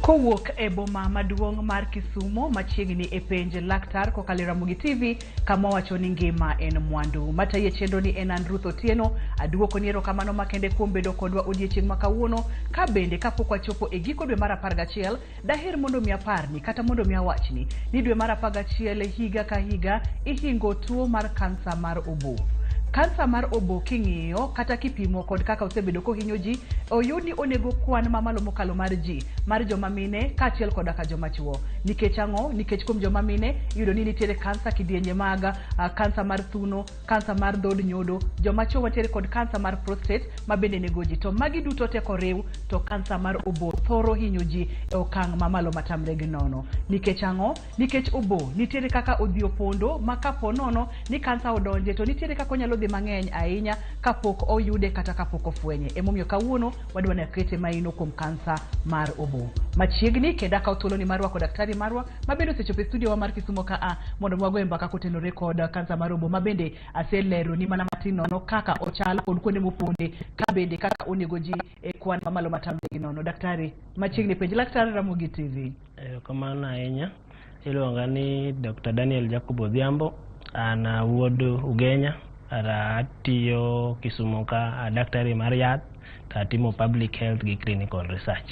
Kowuok e boma maduong' mar Kisumo machiegni e penj laktar kokalo e Ramogi TV kama wacho ni ngima en mwandu. Matayi chenro ni en an Ruth Otieno, aduoko ni erokamano makende kuom bedo kodwa odiechieng' ma kawuono, ka bende kapok wachopo e giko dwe mar 11, daher mondo mi aparni kata mondo mi awachni ni dwe mar 11 higa ka higa ihingo tuo mar kansa mar obo. Kansa mar obo king'iyo kata kipimo kod kaka osebedo kohinyo ji, oyud ni onego kwan mamalo mokalo mar ji, mar joma mine kaachiel koda ka joma chuo. Nikech ang'o? Nikech kuom joma mine iyudo ni nitiere kansa kidienje mag kansa mar thuno, kansa mar dhod nyodo, joma chuo wantiere kod kansa mar prostate ma bende nego ji. To magi duto te koriw to kansa mar obo thoro hinyo ji e okang' mamalo matamre gi nono. Nikech ang'o? Nikech obo nitiere kaka odhi opondo ma kapo nono ni kansa odonje to nitiere kaka onyalo dhi mang'eny ahinya kapok oyude kata kapok ofwenye. Emomiyo kawuono wadwa ni akete maino kuom kansa mar obo. Machiegni kendo akawo thuoloni mar rwako daktari marwa ma bende osechopo e studio wa mar Kisumo ka a mondo wagoye mbaka kotenore kod kansa mar obo ma bende aseleroni mana matin nono kaka ochal kod kuonde moponde ka bende kaka onego ji e kwan mamalo matamre gi nono. Daktari, machiegni penj laktar Ramogi TV. Erokamano ahinya. Iluonga ni Dr. Daniel Jacob Odhiambo. An wuod Ugenya. Atiyo Kisumo ka a daktari mar yath to atimo public health gi clinical research.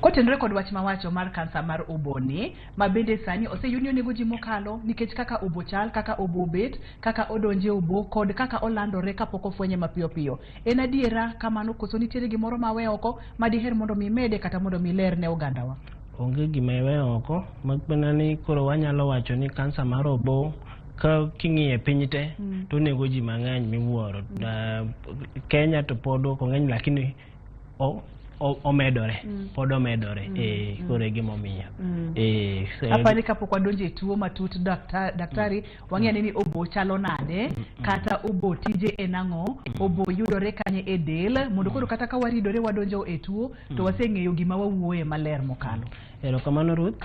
Kotenore kod wach mawacho mar kansa mar obo ni, ma bende sani oseyud ni onego ji mokalo nikech kaka obo chal, kaka obo obet, kaka odonje obo kod kaka olandore kapok ofwenye mapiyo piyo. En adiera kamano koso nitiere gimoro ma awe oko ma diher mondo mi imede kata mondo mi iler ne ogandawa? Onge gima iweyo oko, mak mana ni koro wanyalo wacho ni kansa mar obo ka king'iyo e piny te to onego ji mang'eny miwuoro. Kenya to pod ok ong'eny lakini omedore, pod omedore. Koro e gima omiyo. Apani kapok wadonjo e tuo matut daktari, wang'e ni obo chalo nade, kata obo tije en ang'o, obo yudore kanye e del, mondo koro kata ka waridore wadonjo e tuo to waseng'eyo gima wawuoye maler mokalo. Erokamano Ruth.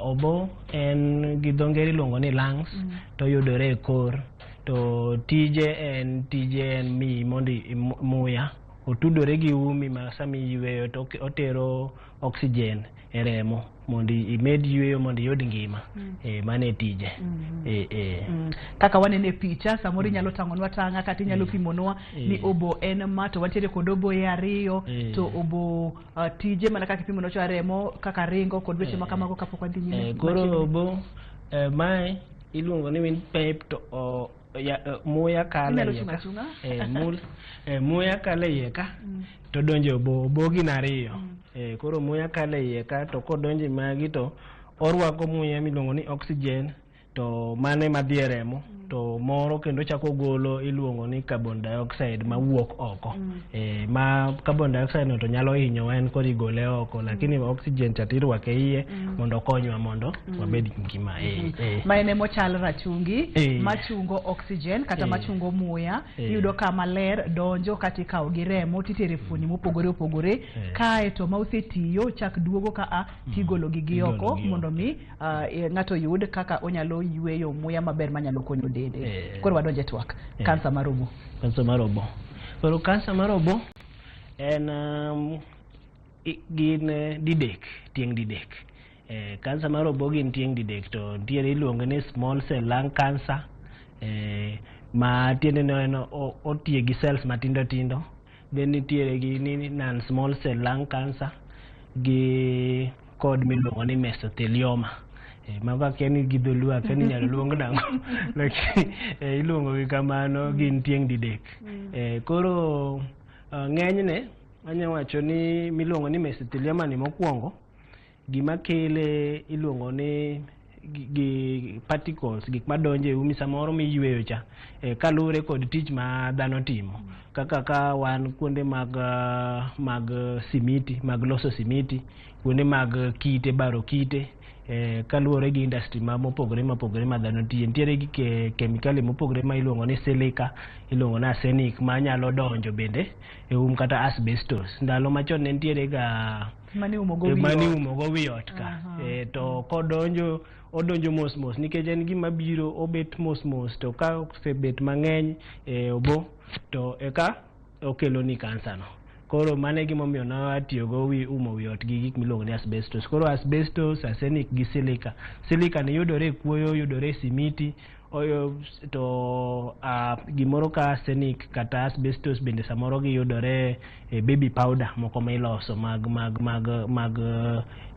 Obo en gi dho ngere iluongo ni lungs, to yudore e kor. To tije en miyi mondo muya otudore gi umi ma sama iyweyo to otero oxygen e remo mondo imed yweyo mondo iyud ngima. Mano e tije. Kaka waneno e picha, samoro inyalo tang'onwa tang'a kata inyalo pimonwa ni obo en ma, to wantiere kod oboye ariyo, to obo tije mana kaka ipimonwa cha remo, kaka ringo kod weche ma kamago kapok wadhi nyime. Koro obo mae iluongo ni windpipe to muya kalo Inyalo iye chung' ka. achung'a? Muya kalo iye ka to donjo e obo. Obo gin ariyo. Koro muya kalo iye ka to kodonjo e magi to orwako muya miluongo ni oxygen to mano ema dhi e remo to moro kendo chako golo iluongo ni carbon dioxide mawuok oko. Ma carbon dioxide no to nyalo hinyowa en koro igole oko lakini oxygen cha tirwake iye mondo okonywa mondo wabed gi ngima. Ma en emochal rachungi machungo oxygen kata machungo muya. Iyudo ka maler donjo kata ikawo gi remo titero e fuoni mopogore opogore, kae to ma osetiyo chak duogo ka a tigolo gi gi oko mondo mi ng'ato yud kaka onyalo yweyo muya maber manyalo konyo dende. Koro wadonje twak. Kansa mar obo. Kansa mar obo. Koro kansa mar obo en gin didek, tieng' didek. Kansa mar obo gin tieng' didek to nitiere iluongo ni small cell lung cancer, ma tiende ni en otiye gi cells matindo tindo. Then nitiere gi ni non small cell lung cancer gi kod miluongo ni mesothelioma. Mago akia ni gi dholuo akia ni inyalo luong nang'o lakini iluongo gi kamano gin tieng' didek. Koro ng'enyne anya wacho ni miluongo ni mesothelioma ni mokwongo gima kele iluongo ni gi particles gik madonjo e umi samoro miyweyo cha kaluwore kod tich ma dhano timo kaka ka wan kuonde mag simiti mag loso simiti kuonde mag kite baro kite kaluwore gi industry ma mopogore mopogore ma dhano tiye nitiere gi kemikali mopogore ma iluongo ni silica iluongo ni arsenic manyalo donjo bende e um kata asbestos ndalo machon ne nitiere ga Mane umo go wi mane ot. umo go wi ot ka. To kodonjo odonjo mos mos nikech en gima biro obet mos mos to ka osebet mang'eny e obo to eka okelo ni kansa no. Koro mano e gimomiyo ne watiyogo wi umo wi ot gi gik miluongo ni asbestos. Koro asbestos, arsenic gi silica. Silica ni yudore e kuoyo, yudore e simiti, oyo to gimoro ka arsenic kata asbestos bende samoro giyudore e baby powder moko ma iloso mag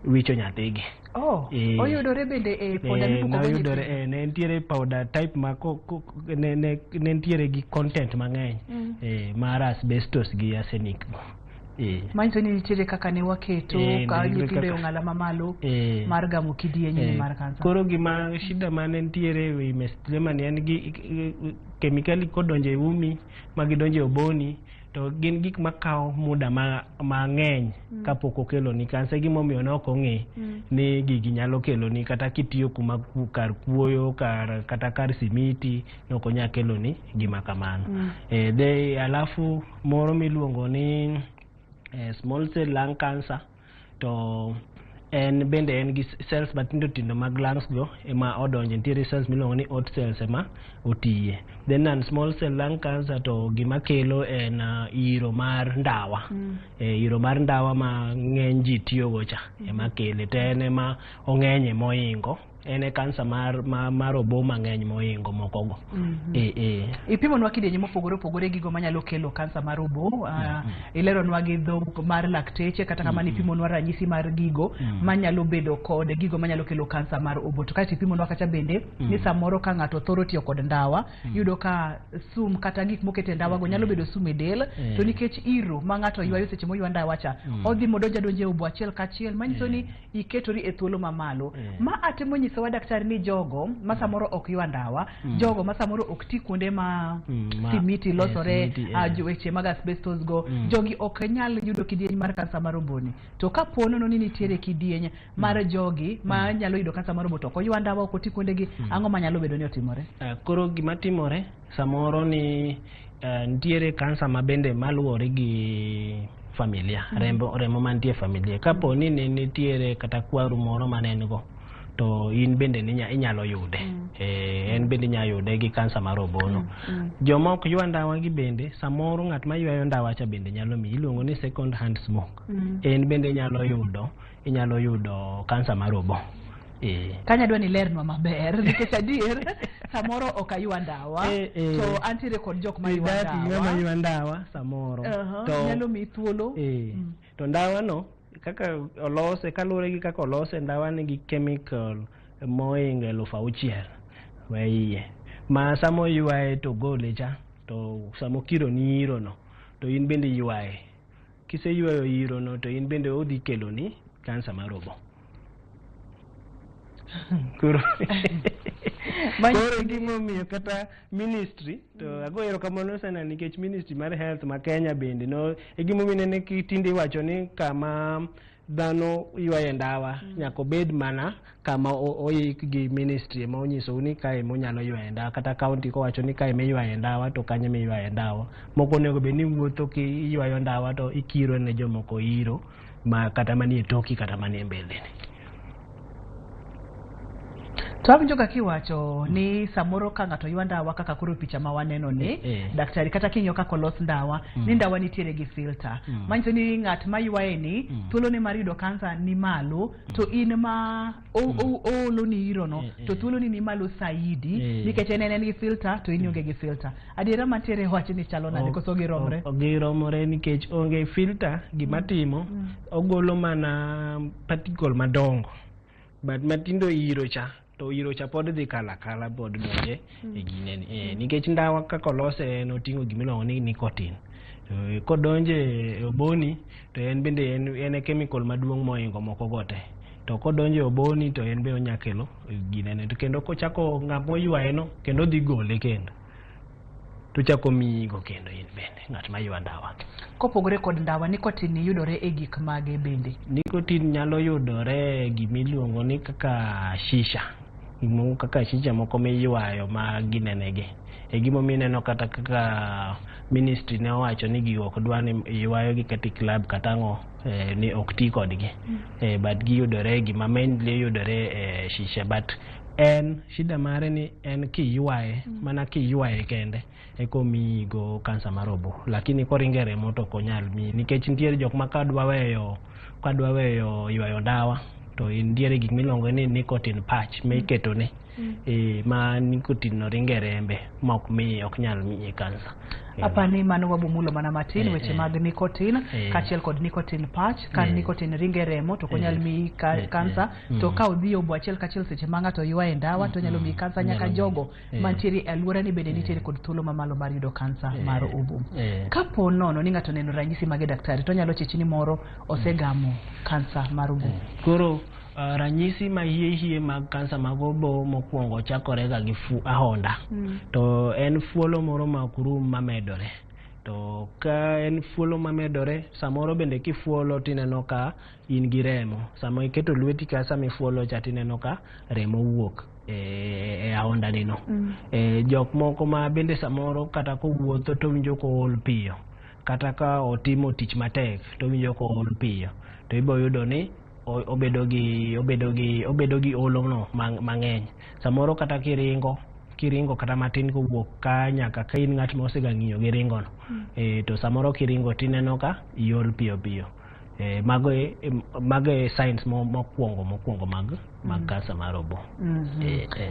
wicho nyathigi. Oh, oyudore bende e powder mibuko go noyudore nyithindo. Ne nitiere powder type ma ko, ne nitiere gi content mang'eny mar asbestos gi arsenic go. Manyiso ni nitiere kaka ne waketo ka nitiere nyithindo e kaka- ong'ala mamalo mar gamo kidieny ni mar kansa. Koro gima shida mane nitiere e wi mesothelioma ni en gi kemikali kodonjo e umi ma gidonjo e oboni to gin gik makawo muda mang'eny kapok okeloni kansa. Gimomiyo ne ok ong'e ni gigi nyalo keloni kata kitiyo kuma kar kuoyo kar kata kar simiti ne ok onyal keloni gima kamano. De alafu moro miluongo ni small cell lung cancer to en bende en gi cells matindo tindo mag lungs go ema odonje. Nitiere cells miluongo ni oat cells ema otiye. Then non small cell lung cancer to gima kelo en iro mar ndawa. Iro mar ndawa ma ng'eny ji tiyogo cha ema kele to en ema ong'enye moingo. En e kansa mar obo mang'eny moingo mokogo. Ipimonwa kidienje mopogore opogore gigo manyalo kelo kansa mar obo. Ileronwa gi dhok mar lakteche, kata kamano ipimonwa ranyisi mar gigo manyalo bedo kod gigo manyalo kelo kansa mar obo. To kaeto ipimonwa kacha bende ni samoro ka ng'ato thoro tiyo kod ndawa, iyudo ka sum kata gik moket e ndawa go nyalo bedo sum e del, to nikech iro ma ng'ato ywayo seche moywa ndawa cha, odhi modonjo adonja e obo achiel kachiel, manyiso ni iketori e thuolo mamalo. Ma atemo nyisowa daktari ni jogo ma samoro ok ywa ndawa, jogo ma samoro ok ti kuonde ma simiti losore, simiti, weche mag asbestos go, jogi ok nyal yudo kidieny mar kansa mar oboni. To kapo nono ni nitiere kidieny mar jogi ma nyalo yudo kansa mar obo to ok oywa ndawa, ok oti kuondegi, ang'o manyalo bedo ni otimore? Koro gima timore samoro ni nitiere kansa ma bende maluwore gi familia, remo mantie e familia. Kapo ni ne nitiere kata kwaru moro mane en go to in bende inyalo yude. En bende inyalo yude gi kansa mar obono. Joma ok ywa ndawa gi bende samoro ng'at ma ywayo ndawa cha bende nyalo miyi, iluongo ni second hand smoke. En bende nyalo yudo inyalo yudo kansa mar obo. Kanya dwa ni lernwa maber, nikech adier samoro ok aywa ndawa to antiere kod jok ma ywa Idak gi ng'ama ndawa. ywa ndawa samoro Aha, to nyalo miyi thuolo. To ndawa no kaka olose, kaluwore gi kaka olose, ndawa nigi chemical mohingo 6,000 e iye ma sama oywaye to gole cha to sama okiro ni iro no to in bende iywaye. Kiseywayo iro no to in bende odhi keloni kansa mar obo. Koro gimomiyo kata ministry to ago erokamano sana nikech ministry mar health ma Kenya bende no e gimomiyo nene tinde iwacho ni kama dhano ywaye ndawa nyaka obed mana kama oik gi ministry ema onyisou ni kae ema onyalo ywaye ndawa. Kata county kowacho ni kae ema iywaye ndawa to kanyo ema iywaye ndawa. Moko onego bed ni wuotho ki iywayo ndawa to ikiro ne jomoko iro ma kata manie toki kata manie mbeleni. To awinjo ka kiwacho ni samoro ka ng'ato ywa ndawa kaka koro picha ma waneno ni, daktari, kata king'iyo kaka olos ndawa, ni ndawa nitiere gi filter, manyiso ni ng'at ma ywaye ni thuolone mar yudo kansa ni malo, to in ma oolo ni iro no to thuoloni ni malo saidi, nikech en gi filter to in ionge gi filter. Adiera mantiere e wach ni chalo nade, koso giromre? Giromore nikech onge filter. Gima timo ogolo mana particle madongo but matindo iro cha to iro cha pod dhi kalo akala pod donje e ginene, nikech ndawa kaka olose en oting'o gimiluongo ni nicotine. To kodonje e oboni to en bende en e chemical maduong' mohingo moko go te. To kodonjo e oboni to en be onya kelo ginene. To kendo kochako ng'at moywaye no kendo odhi gole kendo tochako miyigo kendo in bende ng'at ma ywa ndawa. Kopogore kod ndawa, nicotine ni yudore e gik mage bende? Nicotine nyalo yudore e gimiluongo ni kaka shisha, gimoro kaka shisha moko miywayo ma ginenegi. E gimomiyo ineno kata kaka ministry ne owacho ni gigo ok dwa ni ywayogi kata e club kata ang'o, ni ok ti kodgi. But giyudore gima mainly yudore e shisha, but En shida mare ni en kiywaye, mana kiywaye kende eka omiyi go kansa mar obo, lakini koringo e remo to ok onyal miyi, nikech nitiere jok ma kadwa weyo ywayo ndawa to nitiere gik miluongo ni nicotine patch ma iketone, ma nicotine no ringo e rembe ma ok miye, ok nyal miye kansa. Apani mano wabomulo mana matin weche mag nicotine kaachiel kod nicotine patch. Ka nicotine ringo e remo to ok onyal miyi kansa, to ka odhi e obo achiel kachiel seche ma ng'ato ywaye ndawa to onyalo miyi kansa, nyaka jogo mantiere e alwora ni bende nitiere kod thuolo mamalo mar yudo kansa mar obo. Kapo nono ni ng'ato oneno ranyisi mage, daktari, to onyalo chich ni moro osegamo kansa mar obo. Koro ranyisi ma hie hie mag kansa mag obo mokwongo chakore ga gi ahonda. To en fuolo moro ma ok rum mamedore. To ka en fuolo mamedore, samoro bende kifuolo tineno ka in gi remo. Sama iketo lweti ka sama ifuolo cha tineno ka remo wuok e ahonda ni no. Jok moko ma bende samoro kata kowuotho to winjo kool piyo, kata ka otimo tich matek to winjo kool piyo, to ibo yudo ni obedo gi olo no mang'eny. Samoro kata kiringo kata matin kowuok ka nyaka ka in ng'at ma osega ng'iyo gi ringo no, to samoro kiringo tineno ka iol piyo piyo. Mago e signs mokwongo mag kansa mar obo.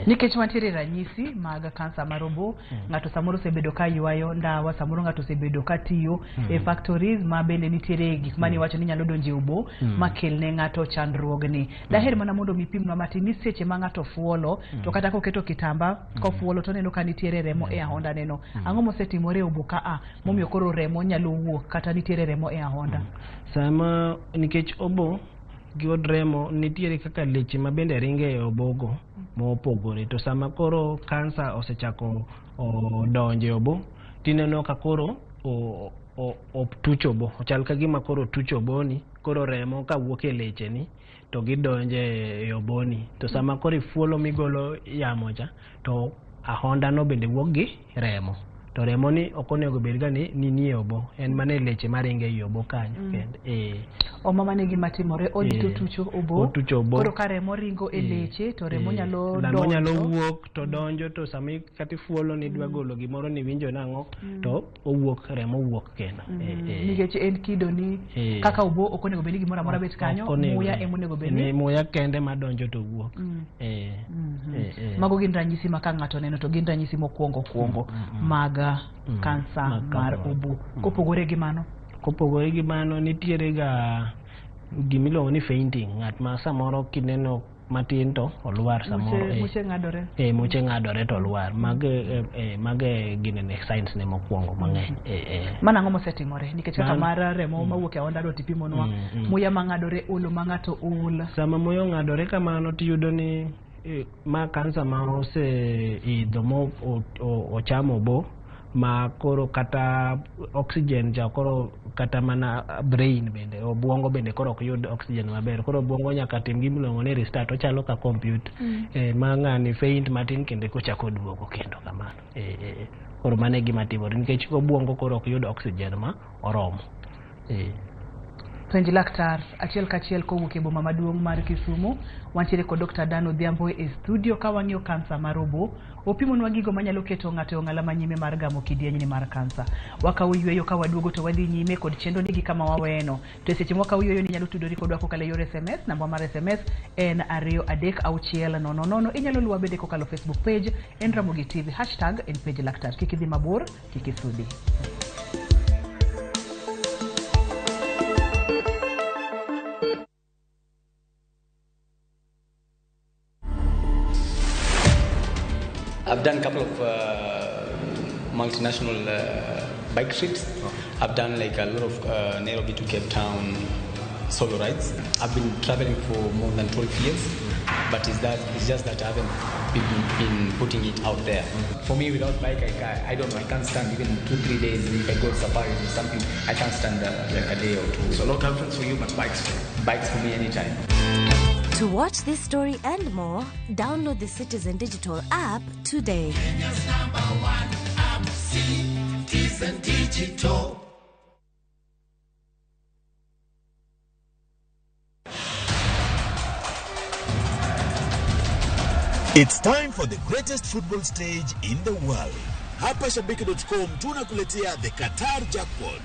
Nikech wantiere ranyisi mag kansa mar obo, ng'ato samoro osebedo ka ywayo ndawa, samoro ng'ato osebedo ka tiyo e factories ma bende nitiere gik mane iwacho ni nyalo donjo e obo ma kelne ng'ato chandruogni. Daher mana mondo mi pimnwa matin ni seche ma ng'ato fuolo to kata koketo kitamba kofuolo to oneno ka nitiere remo e ahonda neno. Ang'o mosetimore e obo ka a momiyo koro remo nyalo wuok kata nitiere remo e ahonda? Sama nikech obo gi od remo nitiere kaka leche ma bende ringo e obogo mopogore, to sama koro kansa osechako donjo e obo tineno ka koro otuch obo, ochal ka gima koro otuch oboni, koro remo kawuok e leche ni to gidonjo e oboni, to sama koro ifuolo migolo yamo cha to ahonda no bende wuok gi remo, to remo ni ok onego bed ga ni nie obo, en mana e leche maringo ei obo kanyo kende. Oma mano e gima timore, odhi to otucho obo. Otucho obo. Koro ka remo ringo e leche to remo nyalo remo nyalo donjo. Wuok to donjo, to sama kata ifuolo ni idwa golo gimoro ni winjo nang'o to owuok, remo wuok kendo. Nikech en kido ni kaka obo ok onego bed ni gimoro amora bet kanyo, Ok onego. muya ema onego bed Ni ni muya kende madonjo to wuok. Mago gin ranyisi ma ka ng'ato oneno to gin ranyisi mokwongo kwongo mag kansa Mag mar kansa. obo. Kopogore gi mano, Kopogore gi mano, nitiere ga gimiluongo ni fainting, ng'at ma samoro kineno matin to olwar samoro. Muche, muche ng'adore. Muche ng'adore to olwar. Mago e ginene signs ne mokwongo mang'eny. Mano ang'o mosetimore? Nikech kaka mar remo mawuok e ahonda no tipimonwa, muya mang'adore, olo ma ng'ato ol. Sama muya ong'adore kamano tiyudo ni ma kansa ma oseidho mo ochamo obo ma koro kata oxygen cha koro kata mana brain bende, obwongo bende koro ok yud oxygen maber, koro obwongo nyaka tim gimiluongo ni restart, ochalo ka computer, ma ng'ani faint matin kendo kochako duogo kendo kamano. Koro mano e gima timore nikech obwongo koro ok yud oxygen ma oromo. Penj laktar achiel kachiel kowuok e boma maduong' mar Kisumu. Wantiere kod Dr. Dan Odhiambo e studio ka wang'iyo kansa mar obo. Opimonwa gigo manyalo keto ng'ato e ong'ala manyime mar gamo kidieny mar kansa. Wakawo yweyo, ka waduogo to wadhi nyime kod chenro ni gi kama waweyeno. To e seche mwakawo yweyo ni inyalo tudori kodwa kokalo e yor SMS, namba mar SMS en 23600. Inyalo luwa bende kokalo Facebook page en Ramogi TV, hashtag en penj laktar. Kik idhi mabor, kik isudi. I've done a couple of multinational bike trips. I've done like a lot of Nairobi to Cape Town solo rides. I've been traveling for more than 12 years, but it's just that I haven't been putting it out there. For me, without bike, I don't know. I can't stand even 2-3 days. If I go safaris or something, I can't stand like a day or two. So no girlfriends for you, but bikes for you. Bikes for me anytime. To watch this story and more, download the Citizen Digital app today. Kenya's number one app, Citizen Digital. It's time for the greatest football stage in the world. Hapa Shabiki.com tunakuletea the Qatar Jackpot.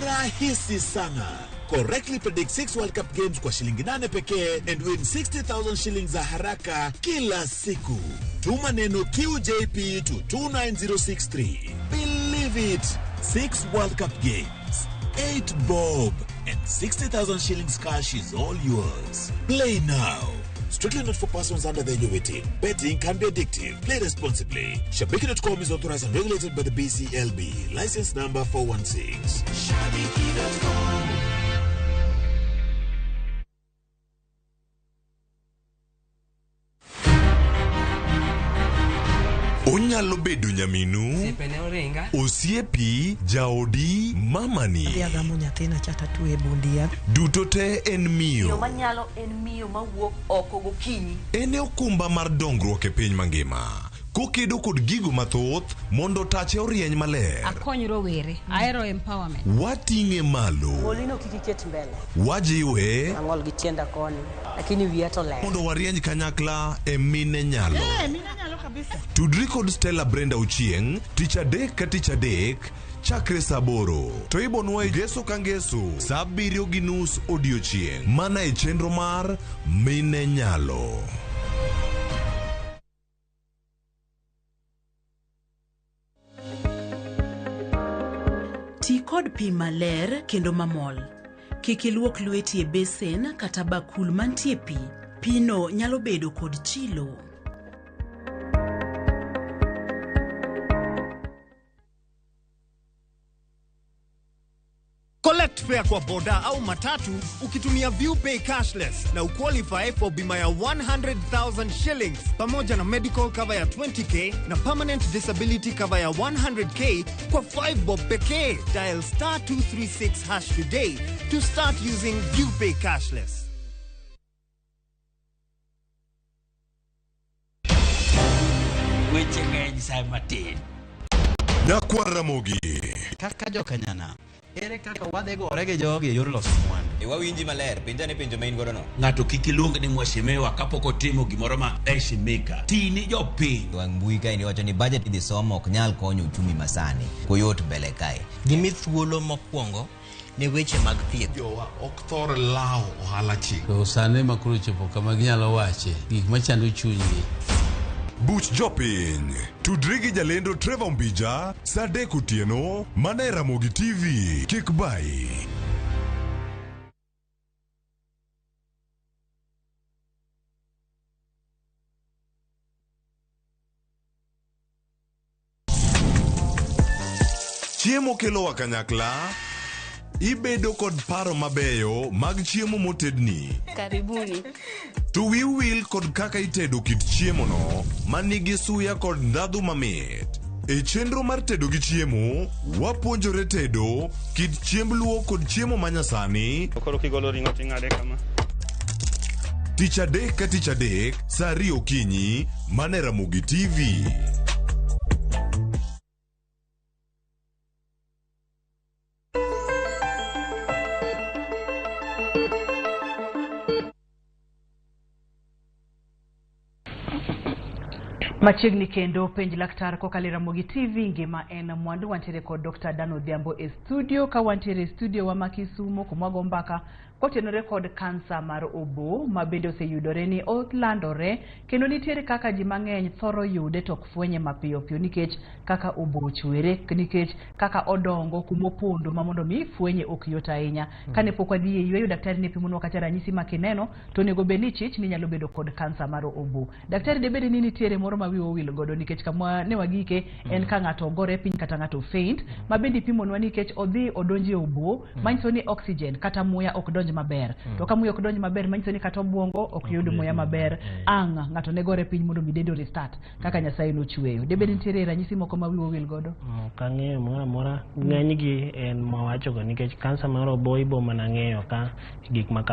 Rahisi sana. Correctly predict 6 World Cup games kwa shilingi 8 pekee and win 60,000 shillings za haraka kila siku. Tuma neno QJP to 29063. Believe it. 6 World Cup games, 8 bob and 60,000 shillings cash is all yours. Play now. Strictly not for persons under the age of 18. Betting can be addictive. Play responsibly. Shabiki.com is authorized and regulated by the BCLB. License number 416. Shabiki.com. Onyalo bedo nyaminu, osiepi, jaodi, mamani. Adhi agamo nyathina cha tatwe e bund yath. Duto te en Miyo miyo. manyalo en miyo mawuok oko gokinyi. En e okumba mar dongruok e piny mangima. Kokedo kod gigo mathoth mondo tache orieny maler. Akony rowere, ahero empowerment. Wating'e malo. Molino kik iket mbele. Wajiwe Ang'ol gi tienda koni, lakini wiya to ler. mondo warieny kanyakla e mine nyalo. Mine nyalo kabisa. Tudri kod Stella Brenda Ochieng' tich adek ka tich adek chakre saa aboro to ibonwa e ngeso ka ngeso saa abiriyo gi nus odiochieng' mana e chenro mar Mine Nyalo. Ti kod pi maler kendo mamol. Kik iluok lweti e besen kata bakul mantie pi. Pino nyalo bedo kod chilo. Collect fare kwa boda au matatu ukitumia ViewPay cashless na uqualify for bima ya 100,000 shillings pamoja na medical cover ya 20K na permanent disability cover ya 100K kwa 5 bob pekee. Dial star 236 hash today to start using ViewPay cashless. Weche ng'eny sa matin. Nyakwar Ramogi. Kaka jokanyana, ere kaka wadhi gore gi jogi e yor loso mwandu? E wawinji maler, penja ne penjo ma in godo no. Ng'ato kik iluong ni mheshimiwa kapok otimo gimoro ma heshimika. Ti ni jopiny. Wang' mbui kae ni wacho ni budget idhi somo ok nyal konyo uchumi masani. Koyot mbele kae. Gimi thuolo mokwongo ne weche mag thieth. Jowa ok thor lawo ohala chik. To sani ma koro chopo kama ginyalo wache gik machando chunygi. Buch jopiny. Tudri gi jalendo Trevor Mbija saa adek otieno mana e Ramogi TV. Kik bayi. Chiemo kelowa kanyakla. Ibedo kod paro mabeyo mag chiemo motedni. Karibuni. To wiu wil kod kaka itedo kit chiemono manigi suya kod ndhadhu mamit. E chenro mar tedo gi chiemo, wapuonjore tedo kit chiemb luo kod chiemo manyasani. Koro kigolo ring'o ting'ade kama. Tich adek ka tich adek, saa ariyo okinyi, mana e Ramogi TV. Machiegni kendo penj laktar kokalo e Ramogi TV ngima en mwandu. Wantiere kod Dr. Dan Odhiambo e studio ka wantiere e studio wa ma Kisumo kuma wago mbaka kotenore kod kansa mar obo ma bende oseyudore ni olandore kendo nitiere kaka ji mang'eny thoro yude to ok fwenye mapiyo piyo nikech kaka obo ochwere nikech kaka odongo kumopondo ma mondo mi fwenye ok yot ahinya. Kane pok wadhi e yweyo daktari ne pimonwa kata ranyisi ma kineno to onego bed ni chich ni nyalo bedo kod kansa mar obo. Daktari debed ni nitiere moro ma wiwa owil godo nikech kama ne wagike en ka ng'ato ogore piny kata ng'ato faint ma bende ipimonwa nikech odhi odonjo e obo manyiso ni oxygen kata muya ok donj maber. To ka muya ok donj maber manyiso ni kata obwongo ok yud muya maber. Ang' ng'ato ne gore piny mondo mi dende restart kaka Nyasaye nochweyo. Debed nitiere ranyisi moko ma wiwa owil godo? Ok ang'eyo moro amora. Ng'enygi en mawachogo nikech kansa mar obo ibo mana ng'eyo ka gik ma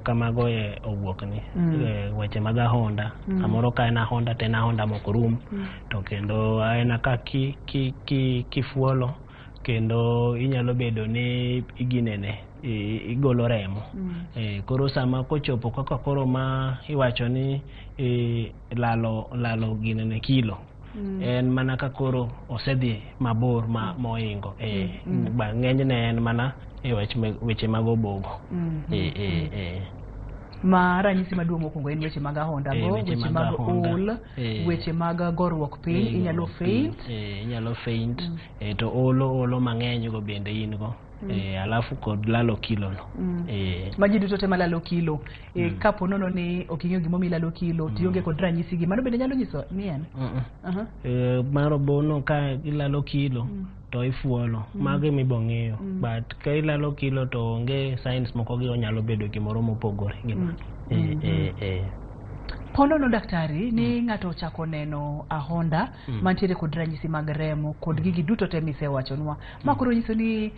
kamago e owuok ni. Weche mag ahonda. Samoro ka en ahonda to en ahonda mok rum. To kendo en ka kifuolo kendo inyalo bedo ni iginene. igolo remo. Koro sama kochopo kaka koro ma iwacho ni lalo ginene kilo, en mana ka koro osedhi mabor ma moingo. Ng'enyne en mana e weche mag obogo. Ma ranyisi maduong' mokwongo en weche mag ahonda go, weche mag ol, weche mag goruok piny, inyalo faint. Inyalo faint, to olo mang'eny go bende in go. Alafu kod lalo kilo no. Ma ji duto te malalo kilo. Kapo nono ni ok ing'eyo gimomiyo ilalo kilo, to ionge kod ranyisi gi, mano bende nyalo nyiso ni en? Mar obono ka ilalo kilo, to ifuolo. Mago ema ibo ng'iyo. But ka ilalo kilo to onge signs moko gi onyalo bedo gimoro mopogore gi mano. Ponono daktari ni ng'ato ochako neno ahonda mantiere kod ranyisi mag remo kod gigi duto te misewachonwa. Ma koro nyiso ni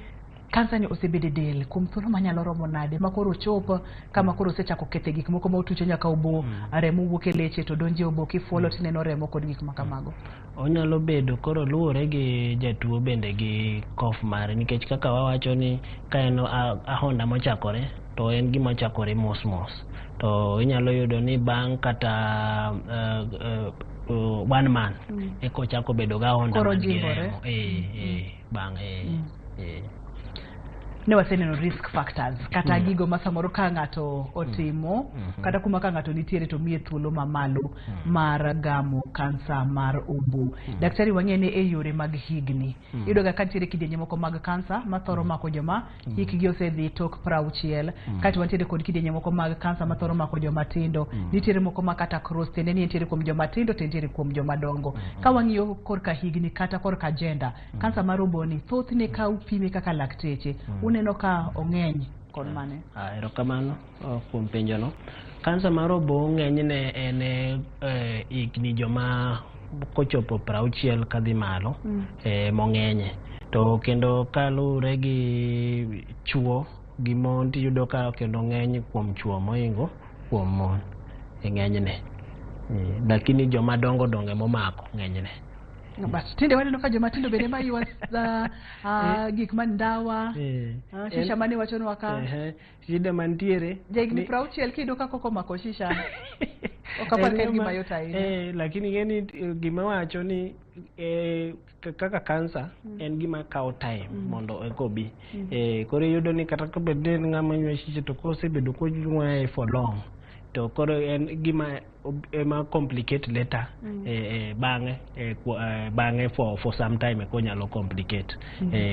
kansa ni osebedo e del kuom thuolo manyalo romo nade ma koro ochop kama koro osechako kethe gik moko ma otucho nyaka obo, remo wuok e leche to donjo e obo, kifuolo tineno remo kod gik ma kamago. Onyalo bedo koro luwore gi jatuo bende gi kof mare, nikech kaka wawacho ni ka en ahonda mochakore to en gima chakore mos mos, to inyalo yudo ni bang' kata 1 month eka ochako bedo gi ahonda koro man gi jimbore. Remo. Bang' Ne waseneno risk factors kata gigo ma samoro ka ng'ato otimo kata kuma ka ng'ato nitiere to miye thuolo mamalo mar gamo kansa mar obo. Daktari wang'e ni e yore mag higni iyudo ga ka nitiere kidienje moko mag kansa mathoro mako joma hikgi osedhi tok 60, kaeto wantiere kod kidienje moko mag kansa mathoro mako joma tindo, nitiere moko ma kata cross tiende ni nitiere kuom joma tindo to nitiere kuom joma dongo. Ka wang'iyo korka higni kata korka gender, kansa mar obo ni thothne ka upime kaka lakteche, uneno ka ong'eny kod mane? Erokamano kuom penjono. Kansa mar obo ng'enyne en higni joma kochopo 60 kadhi malo mong'enye. To kendo kaluwore gi chuo gi mon tiyudo ka kendo ng'eny kuom chuo mohingo kuom mon e ng'enyne. Lakini joma dongo dongo emomako ng'enyne. But tinde waneno ka joma tindo bende maywa gik man ndawa, shisha mane wachonwa ka. Shida mantiere jahigni 60 kiyudo ka koko omako shisha ok apar ka en gima yot ahinya. Lakini ing'e ni gima wacho ni kaka kansa en gima kawo time mondo eka obi. Koro iyudo ni kata kobed ni en ng'ama ywe shisha to kosebedo koywaye for long to koro en gima ema complicate later, bang'e bang'e for some time eka onyalo complicate.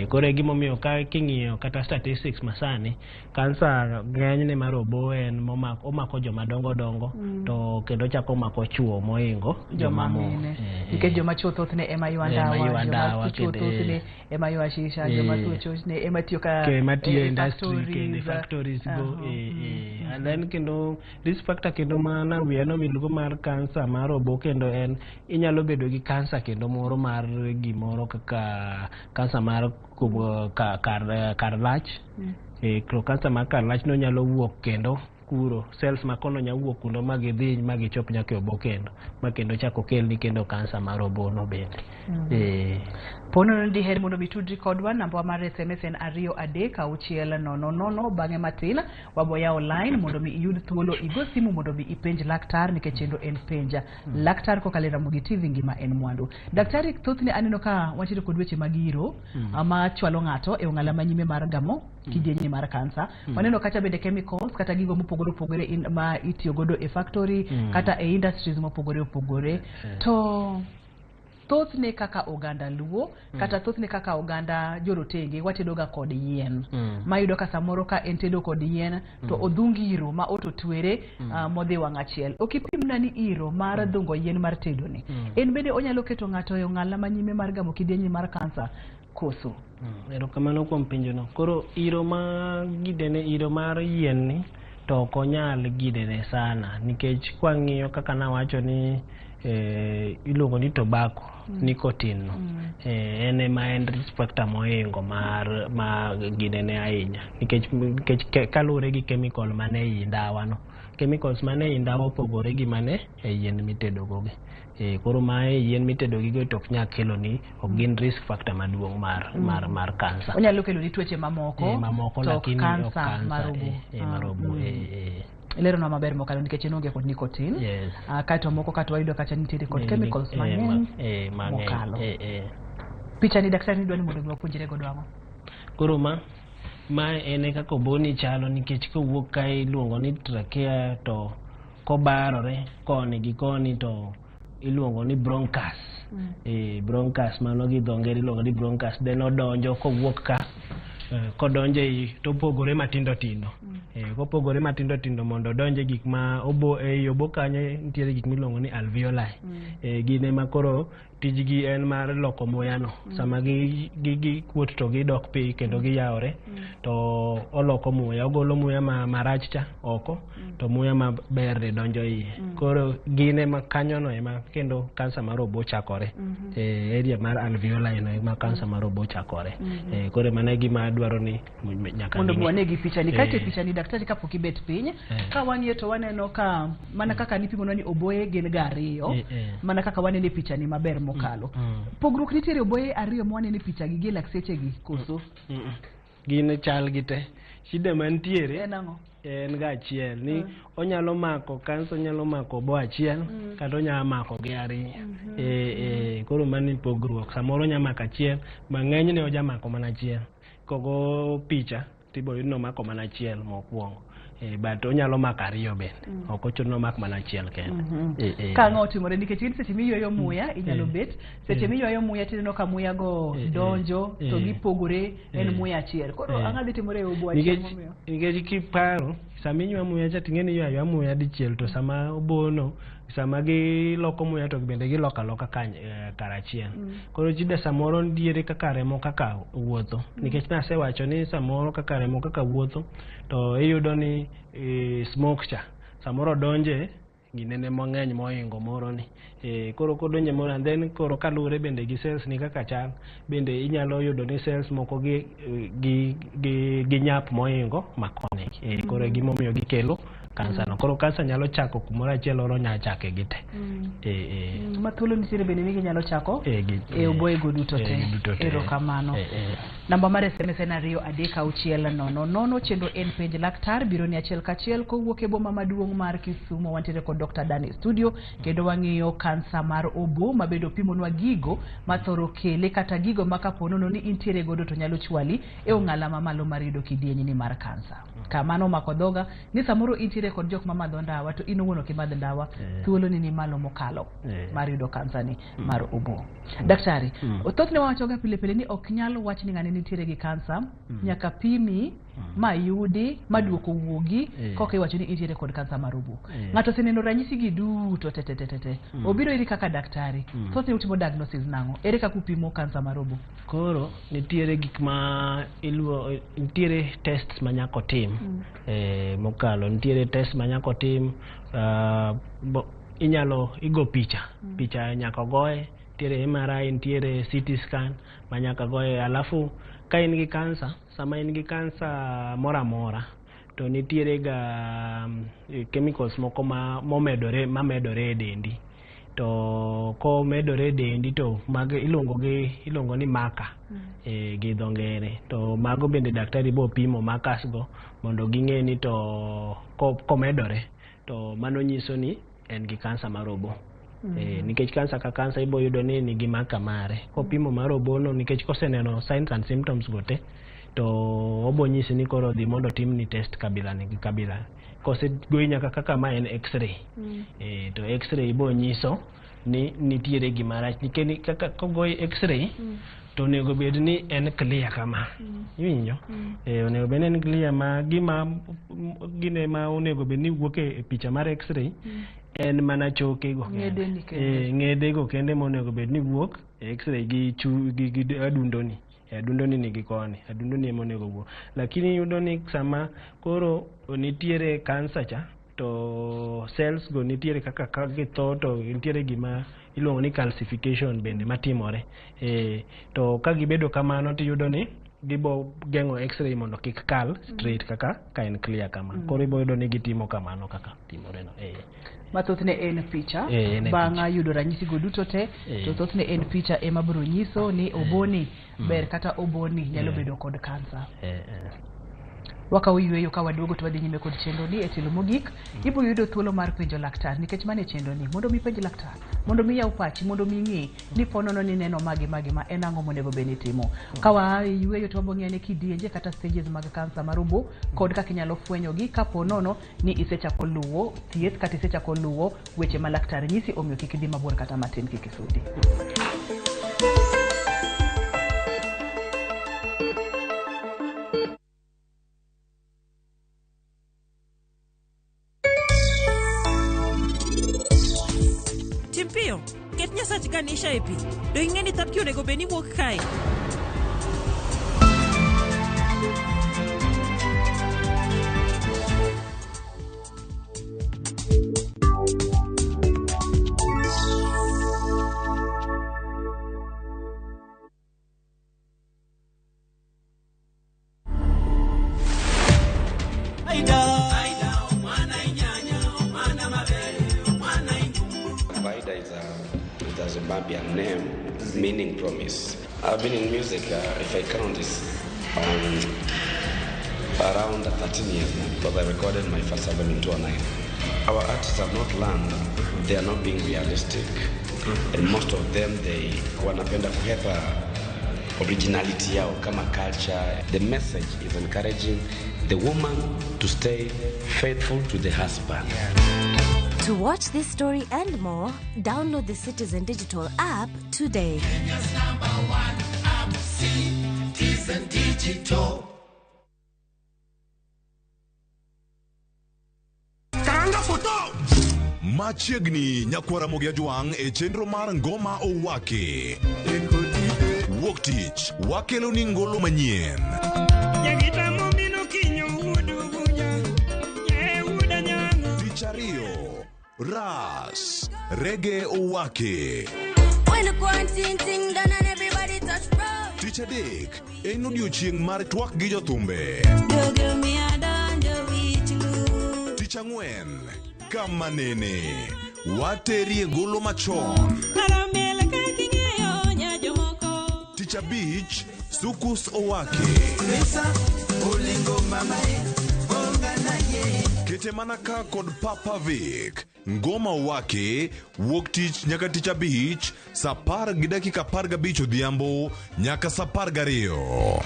Koro e gimomiyo ka king'iyo kata statistics masani, kansa ng'enyne mar obo en momako omako joma dongo dongo, to kendo chako mako chuo mohingo joma joma mon. Mine, nikech joma chuo thothne ema ywa Ema ywa ndawa, ndawa joma chuo kendo, thothne ema ywa shisha, joma thothne ema tiyo ka ema tiyo e industry kendo factories. factories go. And then kendo risk factor kendo mana wiya nowilgo mar kansa mar obo kendo en inyalo bedo gi kansa kendo moro mar gimoro kaka kansa mar kar lach. Koro kansa mar kar lach no nyalo wuok kendo kuro cells ma kono nyalo wuok kuno ma gidhi ma gichop nyaka e obo kendo ma kendo chako kelni kendo kansa mar obo no bende. Ponono ni diher mondo mi tudri kodwa, namba mar SMS en 2 3 6 0 0. Bang'e matin wabo yawo line mondo mi iyud thuolo igo simu mondo mi ipenj laktar, nikech chenro en penja laktar kokalo e Ramogi TV, ngima en mwandu. Daktari, thothne aneno ka wantiere kod weche mag iro ma chwalo ng'ato e ong'ala manyime mar gamo kidienje mar kansa. Waneno kacha bende chemicals kata gigo mopogore opogore ma itiyo godo e factory kata e industries mopogore opogore. To thothne kaka oganda Luo kata thothne kaka oganda jorotenge watedoga kod yien, mayudo ka samoro ka en tedo kod yien to odhung iro ma ototwere modhi wang' achiel. Ok ipimna ni iro mar dhungo yien mar tedo ni en bende onyalo keto ng'ato e ong'ala manyime mar gamo kidienje mar kansa koso? Erokamano kuom penjono. Koro iro ma gidene iro mar yien ni to ok onyal gidene sana, nikech kwang'iyo kaka nawacho ni iluongo ni tobacco. Nicotine no. En ema en risk factor mohingo mar ma ginene ahinya nikech kaluwore gi chemical mane ei ndawa no. Chemicals mane ei ndawa opogore gi mane e yien mitedo go gi. Koro ma e yien mitedo gi go to ok nyal kelo ni, ok gin risk factor maduong' mar cancer. Onyalo kelo ni tuoche mamoko, mamoko, to ok lakini ok kansa mar obo. Mar obo. Ileronwa maber mokalo nikech en onge kod nicotine. Yes. Kaeto moko kata wayudo kacha nitiere kod chemicals mang'eny mang'eny. mokalo. Picha ni daktari ni dwa ni mondo mi wapuonjre godo ang'o? Koro ma en e kaka oboni chalo, nikech kowuok kae iluongo ni trachea, to kobarore koni gi koni to iluongo ni bronchus. Bronchus mano gi dho ngere iluongo ni bronchus. Then odonjo kowuok ka, kodonjo ei to opogore matindo tindo. Kopogore matindo tindo mondo odonje gik ma obo ei obo kanyo nitiere gik miluongo ni alveoli. Gin ema koro tijgi en mar loko muya no. Sama gi kuot to gidok piny kendo giyawore, to oloko muya, ogolo muya marach cha oko, to muya maber ni donjo iye. Koro gin ema kanyo no ema kendo kansa mar obo chakore. Area mar alveoli no ema kansa mar obo chakore. Koro mano e gima adwaro ni nyaka mondo ging'e. wane gi picha ni. Kaeto e picha ni daktari, kapok ibet piny, ka wang'iyo to waneno ka mana kaka nipimonwa ni oboye gin ga ariyo, mana kaka waneno e picha ni maber mokalo. Pogruok nitiere oboye ariyo ma waneno e picha gi gi lakseche gi koso? Gin chal gi te. Shida mantiere en ang'o? En ga achiel ni onyalo mako kansa, onyalo mako obo achiel, kata onyalo mako gi ariyo. Koro mano e pogruok. Samoro onyalo mako achiel, mang'eny ne oja mako mana achiel. Kogo picha tibo yud ni omako mana achiel mokwongo. But onyalo mako ariyo bende. Ok ochuno ni omak mana achiel kende. Ka ang'o otimore? Nikech in seche miyueyo muya inyalo bet seche miyueyo muya tineno ka muya go donjo to gipogore en muya achiel. Koro ang'o dhi timore e obo achiel momiyo? Nikech kiparo sama iywa muya cha ting'e ni iywa aywa muya dichiel, to sama obono sama giloko muya to bende giloko aloka karachiel. Koro shida samoro nitiere kaka remo kaka wuotho, nikech nasewacho ni samoro kaka remo kaka wuotho to iyudo ni smoke cha samoro donje ginene mang'eny mohingo moro ni. Koro kodonje moro, and then koro kaluwore bende gi cells ni kaka chal bende inyalo yudo ni cells moko gi nyap mohingo makoni. Koro e gimomiyo gikelo kansa no. Koro kansa nyalo chako kumoro achiel, oro nyalo chake gi te. Ma thuolo nitiere bende ni ginyalo chako e oboye go duto te. Gi duto te. Erokamano. Namba mar SMS en 23600. Chenro en Penj Laktar, biro ni achiel kachiel kowuok e boma maduong' mar Kisumu. Wantiere kod Dr. Dan e studio kendo wang'iyo kansa mar obo, mabedo pimonwa gigo mathoro kele kata gigo ma kapo nono ni intiere godo to nyalo chwali e ong'ala mamalo mar yudo kidienyni mar kansa. Kamano omako dhoga ni samoro intiere kod jok mamadho ndawa to in owuon ok imadh ndawa, thuolo ni ni malo mokalo mar yudo kansa ni mar obo. Daktari, thothne wawachoga pile pile ni ok nyal wach ni ng'ani nitiere gi kansa nyaka pimi ma yudi ma duoko wuogi koka iwacho ni intiere kod kansa mar obo. Ng'ato oseneno ranyisi gi duto te te te te te. Obiro iri kaka daktari. Thothne utimo diagnosis nang'o? Ere kaka upimo kansa mar obo? Koro nitiere gik ma iluo, nitiere tests ma nyaka otim. Mokalo nitiere test ma nyaka otim, inyalo igo picha. Picha nyaka goye, nitiere MRI, nitiere CT scan ma nyaka goye. Alafu ka in gi kansa, sama in gi kansa moro amora to nitiere ga chemicals moko ma momedore mamedore e dendi, to komedore e dendi to mago iluongo ni marker gi dho ngere. To mago bende daktari bo pimo markers go mondo ging'e ni to komedore to mano nyiso ni en gi kansa mar obo. Nikech kansa ka kansa ibo yudo ni nigi marker mare. Kopimo mar obo no, nikech koseneno signs and symptoms go te, to obo nyisi ni koro dhi mondo otimni test kabila ni gi kabila. Kosegoyi nyaka kaka ma en x-ray. To x-ray bo nyiso ni nitiere gima rach, nikech kaka kogoyi x-ray to onego bed ni en clear kama. Iwinjo? Onego bed ni en clear ma gima gine ma onego bed ni wuok e picha mar x-ray en mana choke go kende. Ng'ede ni kende. Ng'ede go kende monego bed ni wuok e x-ray gi adundo ni. Adundo ni nigi koni, adundo ni ema onego wuok. Lakini iyudo ni sama koro nitiere kansa cha to cells go nitiere kaka ka githo to nitiere gima Iluongo ni calcification bende matimore. To ka gibedo kamano tiyudo ni gibo geng'o x-ray mondo kik kal straight kaka ka en clear kama. Koro ibo yudo ni gitimo kamano kaka timore no. Ma thothne en picha. En e Bang' picha. yudo ranyisi go duto te, to thothne en picha ema biro nyiso ni oboni ber kata oboni nyalo bedo kod kansa. Wakawo yweyo ka waduogo to wadhi nyime kod chenro ni e tielo mogik. Ibiro yudo thuolo mar penjo laktar nikech mano e chenro ni mondo mi penj laktar, mondo mi yaw pachi, mondo mi ng'e ni po nono ni neno magi magi ma en ang'o monego bed ni itimo. Ka waa e yweyo to wabo ng'iyo ane kidienje kata stages mag kansa mar obo kod kaka inyalo fwenyogi kapo nono ni isechako luwo thieth kata isechako luwo weche ma laktar nyisi, omiyo kik idhi mabor kata matin, kik isudi. Tim piyo, ket Nyasach Ganisha e pi. Do ing'e ni thapki onego bed ni wuok kae? Vaida is a Zimbabwean name meaning promise. I've been in music, if I count this, around 13 years now, because I recorded my first album in 2009. Our artists have not learned, they are not being realistic, and most of them, they wanapenda kuhepa originality yao kama culture. The message is encouraging the woman to stay faithful to the husband. To watch this story and more, download the Citizen Digital app today. Kenya's number one app, Citizen Digital. Karanga foto! Machiegni nyakwara Ramogi Ajwang' e chenro mar Ngoma Owaki. Wuok tich wakelo ni ngolo manyien. Tich ariyo, Ras Rege Owaki. When the quarantine thing done and everybody touch road. Tich adek en odiochieng' mar twak gi jothumbe. Tich ang'wen kama nene waterie golo machon. Tich abich Sukus Owaki. Kete mana ka kod Papa Vic. Ngoma Owaki wuok tich nyaka tich abich saa 10:15 odhiambo nyaka saa 12.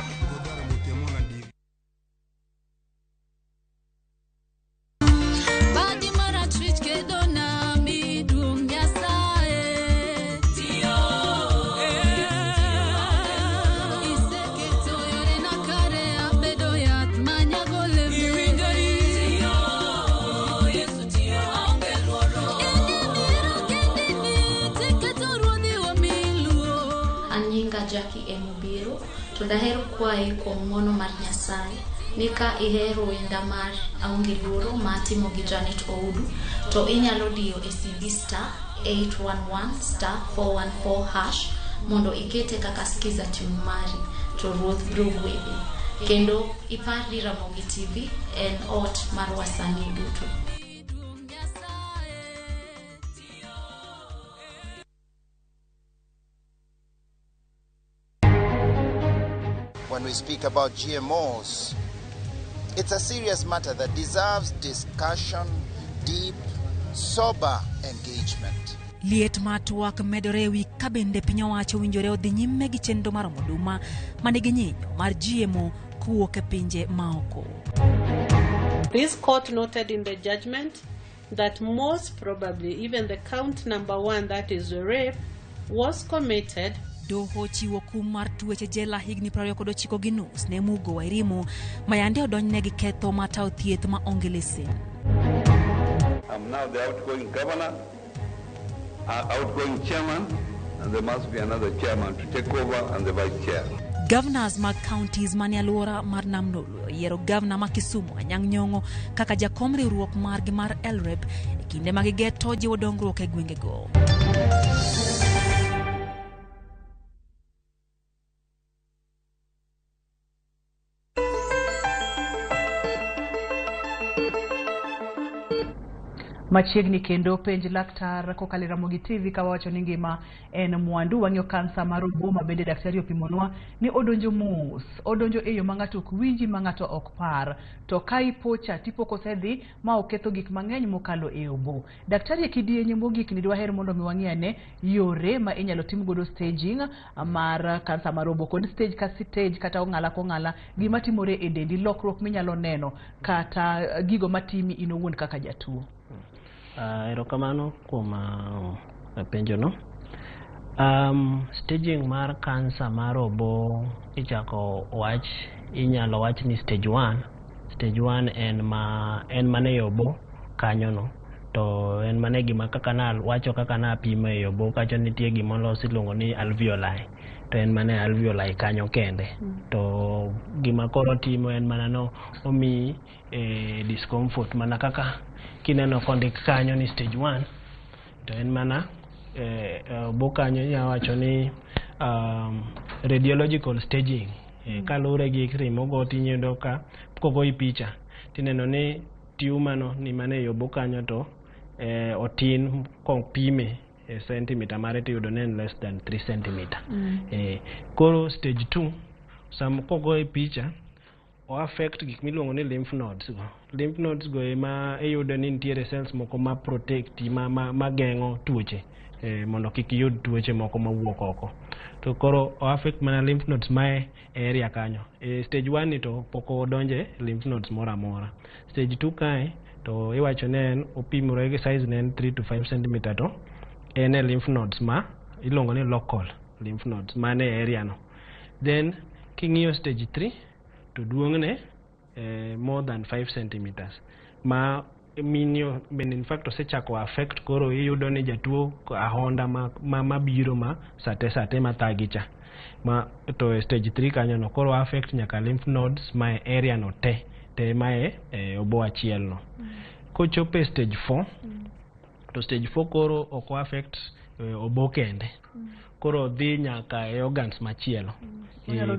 Badi marachwich kedo nami duong' Nyasaye. Iseketo yorena kare abedo yath manyago olemo. In ibiro kendini tiketo ruodhi wamiluo. An nyinga Jackie M. Obiero to daher kwayi kuom ng'wono mar Nyasaye ni ka ihero wenda mar Aonge Luoro ma atimo gi Janet Oudu to inyalo diyo e simbi star 811 star 414 hash mondo ikete kaka skiza tune mari to Ruoth biro gwedhi. Kendo ipar ni Ramogi TV en ot mar wasanii duto. When we speak about GMOs, it's a serious matter that deserves discussion, deep, sober engagement. Liet mar twak medore ewi ka bende piny owacho owinjore odhi nyime gi chenro mar omo oduma manigi nyinyo mar GMO kowuok e pinje maoko. This court noted in the judgment that most probably even the count number one, that is rape, was committed. Doho chiwo kum mar twech e jela higni 29.5 ne Mugo Wairimu ma yande odonjne gi ketho mar tawo thieth ma onge lesen. I'm now the outgoing governor, outgoing chairman, and there must be another chairman to take over and the vice chair. Governors mag counties manie alwora mar Nam Lolwe oyiero gavana ma Kisumu Anyang' Nyong'o kaka jakom riwruok margi mar LREB e kinde ma gigeto jiwo dongruok e gwengego. Machiegni kendo penj laktar kokalo e Ramogi TV ka wawacho ni ngima en mwandu. Wang'iyo kansa mar obo ma bende daktari opimonwa ni odonjo mos, odonjo e yo ma ng'ato ok winji, ma ng'ato ok par. To ka ipocha tipo kosedhi ma oketho gik mang'eny mokalo e obo. Daktari e kidienye mogik ni dwaher mondo mi wang'i ane yore ma inyalo tim godo staging mar kansa mar obo kod stage ka stage kata ong'ala kong'ala gima timore e dendi, lokruok minyalo neno kata gigo matimi in owuon kaka jatuo. Erokamano kuom penjono. Staging mar kansa mar obo ichako wach, inyalo wach ni stage 1. Stage 1 en ma en mana e obo kanyono, to en mana gima kaka na wacho kaka na pimo e obo kacho nitie gima olos iluongo ni alveoli, to en mana e alveoli kanyo kende. To gima koro timo en mana no omiyi discomfort mana kaka kineno kondik kanyo ni stage 1 to en mana obo kanyo inya wacho ni radiological staging. Kaluwore gi x-ray mogo tiyudo ka kogoyi picha tineno ni tumor no ni mana e obo kanyo to otin kopime e centimeter mare tiyudo ni en less than 3 centimeter. Koro stage 2 sam kogoye picha o affect gik miluongo ni lymph nodes go. Lymph nodes go ema iyudo ni nitiere cells moko ma protect ma geng'o tuoche mondo kik iyud tuoche moko mawuok oko. To koro o affect mana lymph nodes ma e area kanyo. Stage 1 ni to pok odonje lymph nodes moro amora. Stage 2 kae to iwacho ni en opimore gi size ne en 3 to 5 centimeter to en e lymph nodes ma iluongo ni local lymph nodes mane e area no. Then king'iyo stage 3 to duong'ne more than 5 centimeters ma minio bende in fact osechako affect. Koro iyudo ni jatuo ahonda mabiro ma sate mathagi cha ma to e stage 3 kanyo no koro affect nyaka lymph nodes ma e area no te te ma e obo achiel no. Kochopo e stage 4 to stage 4 koro ok affect obo kende, koro dhi nyaka e organs machielo.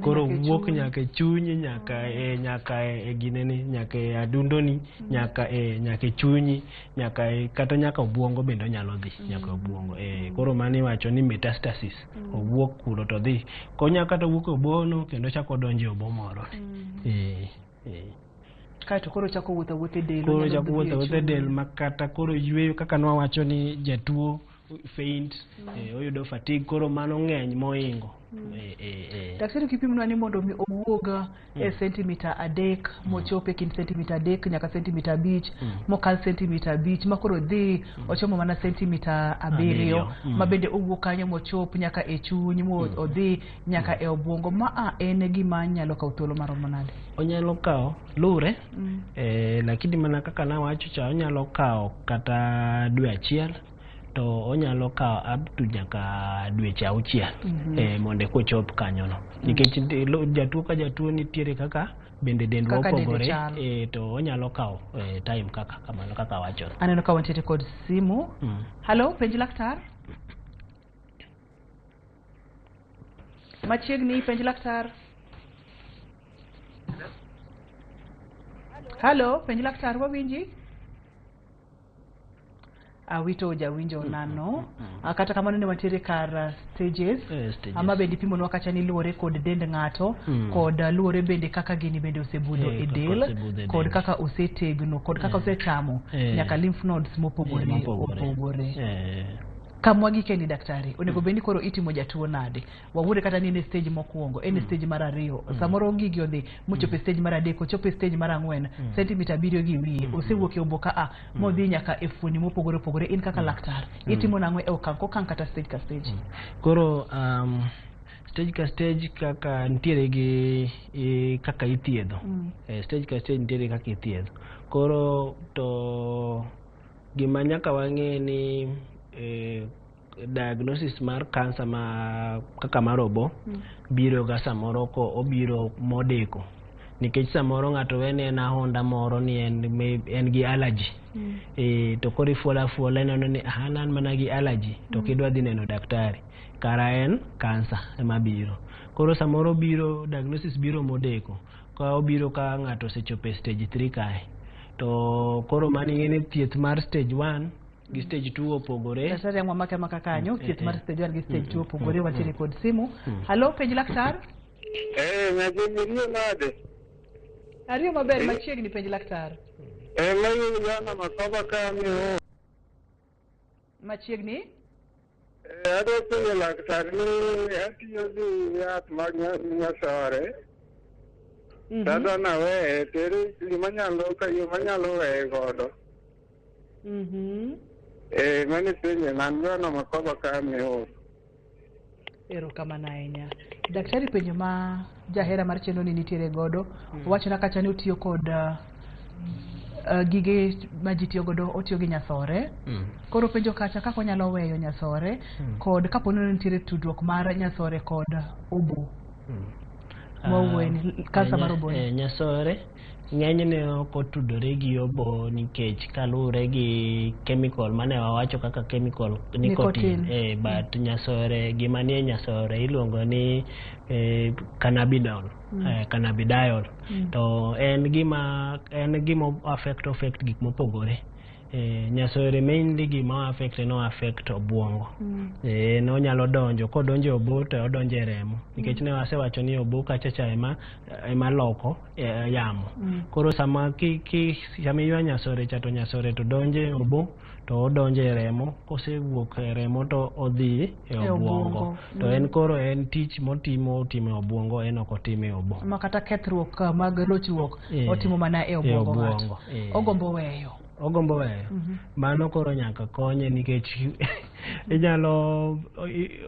Koro wuok nyaka e chunyi, nyaka e ginene, nyaka e adundoni, nyaka e chunyi, nyaka e kata nyaka obwongo bende onyalo dhi nyaka obwongo. Koro mano iwacho ni metastasis. Owuok kuro to dhi konya kata wuok e obono kendo chako donjo e obo moro. Kaeto koro chako wuotho awuotha e del. Koro chako wuotho awuotha e del ma kata koro yweyo kaka nwawacho ni jatuo faint, oyudo fatigue, koro mano ng'eny moingo. Daktari kipimnwa ni mondo mi owuog e sentimita 3 mochop e kind sentimita 3 nyaka sentimita 5 mokal sentimita 5 ma koro dhi ochomo mana sentimita 7 ma bende owuok kanyo mochop nyaka e chuny mo odhi nyaka e obwongo, ma en gima nyalo kawo thuolo maromo nade? Onyalo kawo lure, lakini mana kaka nawacho cha onyalo kawo kata dwe achiel to onyalo kawo up to nyaka dweche 6 mondo kochop kanyo no, nikech jatuo ka jatuo nitiere kaka bende dendwa opogore, to onyalo kawo time kaka kamano kaka wacho. Aneno ka wantiere kod simu. Hello, penj laktar. Machiegni, penj laktar. Hello, penj laktar, wawinji? Awito jawinjo nano. Kata kamano ne wantiere kar stages, ama bende ipimonwa kacha ni luwore kod dend ng'ato, kod luwore bende kaka gini bende osebudho e del, kod kaka osetegno, kod kaka osechamo nyaka lymph nodes mopogore opogore. Kamwa gikeni daktari, onego bed ni koro itimo jatuo nade? Wawuore kata ni en e stage mokwongo, en e stage mar 2, samoro gigi odhi mochopo e stage mar 3, ochopo e stage mar 4, sentimita 7 gi wiye, osewuok e obo ka a modhi nyaka e fuoni mopogore opogore. In kaka laktar, itimo nang'o e okang' kokang' kata stage ka stage? Koro stage ka stage kaka nitiere gi kaka ithiedho. Stage ka stage nitiere kaka ithiedho. Koro to gima nyaka wang'e ni diagnosis mar kansa ma kaka mar obo biro ga samoro ko obiro modeko, nikech samoro ng'ato wene en ahonda moro ni en gi allergy, to koro ifuola afuola ineno ni an mana gi allergy to kidwa dhi neno daktari kara en kansa ema biro. Koro samoro biro diagnosis biro modeko ka obiro ka ng'ato osechopo e stage 3 kae. To koro mano ing'e ni thieth mar stage 1 gi stage 2 opogore. Daktari ang' wamake maka kanyo, thieth mar stage 1 gi stage 2 opogore, wantiere kod simu. Halo, penj laktar. Eh, nyathini riyo nade? Ariyo maber machiegni penj laktar. Eh, mayo yana makoba ka miyo. Machiegni. Eh, adwa penjo laktar ni atiyo gi yath mag nyasore. Tadwa naweye, to ere gima nyalo ka yo manyalo weye godo. Eh, mano e penjo na an Joana Makoba ka miyo. Erokamano ahinya. Daktari penjo ma jahera mar chenro ni nitiere godo, owachona kacha ni otiyo kod gige ma ji tiyo godo, otiyo gi nyasore. Koro penjo kacha kaka onyalo weyo nyasore kod kapo ni nitiere tudruok mar nyasore kod obo. Mawuoyeni, kansa mar obo. Nyasore ng'enyne ok otudore gi obo nikech kaluwore gi chemical mane wawacho kaka chemical nicotine. But nyasore gima nie nyasore iluongo ni cannabinol, cannabidiol. To en gima affect gik mopogore. Nyasore mainly gima affect en affect obuongo. En onyalo donjo, kodonjo e obo to odonjo e remo. Nikech ne wasewacho ni obo kacha cha ema loko yamo. Koro sama sama iywa nyasore cha to nyasore to donjo e obo to odonjo e remo, kosewuok e remo to odhi e obuongo. To en koro en tich motimo otimo e obuongo, en ok otime e obo. Ma kata kethruok mag lochruok otimo mana e obuongo ng'ato. Ogombo weyo. Ogombo weyo. Mano koro nyaka konye nikech inyalo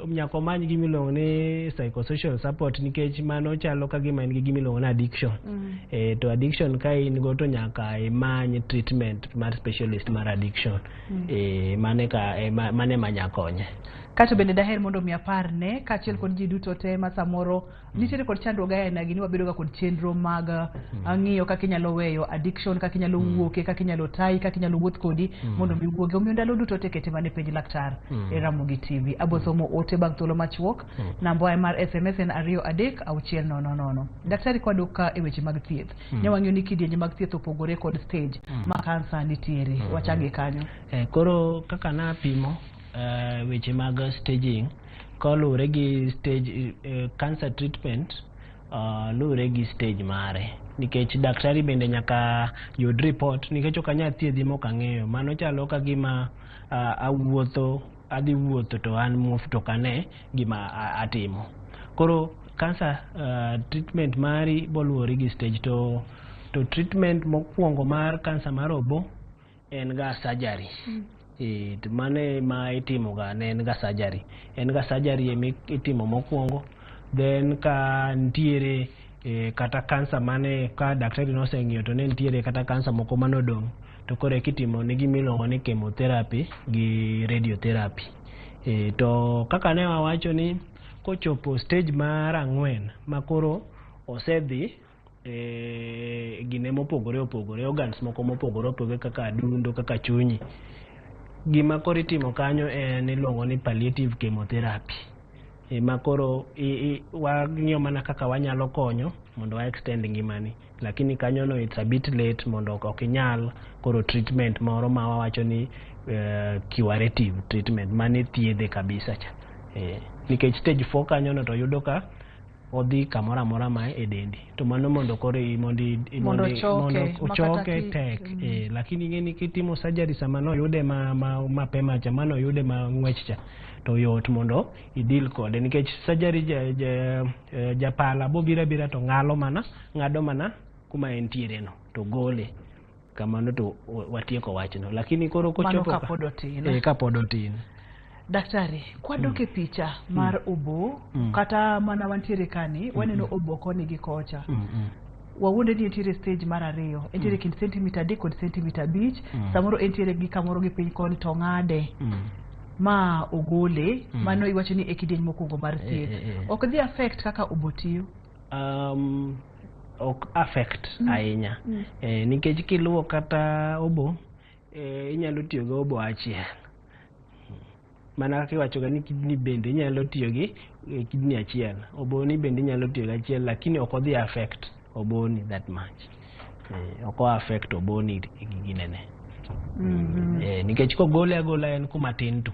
nyaka omany gima iluongo ni psychosocial support nikech mano chalo ka gima en gi gima iluongo ni addiction. To addiction ka in go to nyaka imany treatment mar specialist mar addiction. Mane ma nyaka konye. Kato bende daher mondo mi aparne kaachiel kod ji duto te ma samoro nitiere kod chandruok aina gi ni wabedo ga kod chenro mag ng'iyo kaka inyalo weyo addiction, kaka inyalo wuoke, kaka inyalo tayi, kaka inyalo wuoth kodi mondo mi wuoge. Omiyo ndalo duto te kete mana e penj laktar e Ramogi TV. Abo somo ote bang' thuolo machuok. Namba mar SMS en 2 3 6 0 0. Daktari kwadok ka e weche mag thieth. Ne wang'iyo ni kidienje mag thieth opogore kod stage ma kansa nitiere. Wachage kanyo. Koro kaka napimo weche mag staging koluwore gi stage cancer treatment luwore gi stage mare nikech daktari bende nyaka yud report nikech ok anyal thiedhi mok ang'eyo. Mano chalo ka gima awuotho adhi wuotho to an muofu to ok ane gima atimo. Koro cancer treatment mari boluwore gi stage to treatment mokwongo mar cancer mar obo en ga surgery. To mano ma itimo ga ne en ga surgery. En ga surgery ema itimo mokwongo. Then ka nitiere kata kansa mane ka daktari noseng'iyo to ne nitiere kata kansa moko manodong' to koro eka itimo ne gima iluongo ni chemotherapy gi radiotherapy. To kaka ne wawacho ni kochopo stage mar 4 ma koro osedhi gine mopogore opogore, organs moko mopogore opogore kaka adundo, kaka chunyi. Gima koro itimo kanyo en iluongo ni palliative chemotherapy. Ma koro wang'iyo mana kaka wanyalo konyo mondo wa extend ngimani. Lakini kanyo no it's a bit late mondo ok inyal koro treatment moro ma wawacho ni curative treatment mane thiedhe kabisa cha. Nikech stage 4 kanyo no to yudo ka odhi kamoro amora ma e dendi. To mano mondo koro mondo ochoke tek. Lakini ing'e ni kitimo surgery sama noyude mapema cha, mano yude ma ng'wech cha, to yot mondo idil kode nikech surgery japala bobiro abira to ng'ado mana kuma entiere no to gole. Kamano to watieko wachno. Lakini koro kochopo kapod otin. Daktari, kwadok e picha mar obo, kata mana wantiere kani, waneno obo koni gi kocha. Wawuonde ni entiere stage mar 2, entiere kind sentimita 3 kod sentimita 5, samoro entiere gi kamoro gi piny koni to ng'ade. Ma ogole, mano iwacho ni e kidieny mokwongo mar thieth. Ok dhi affect kaka obo tiyo? Ok affect ahinya. Nikech kiluwo kata obo, inyalo tiyo gi obo achiel. Mana kaka iwacho ga ni kidney bende inyalo tiyo gi kidney achiel, oboni bende inyalo tiyo gi achiel, lakini ok odhi affect oboni that much. Ok o affect oboni gi ginene. Nikech kogole agola en kuma tin tu.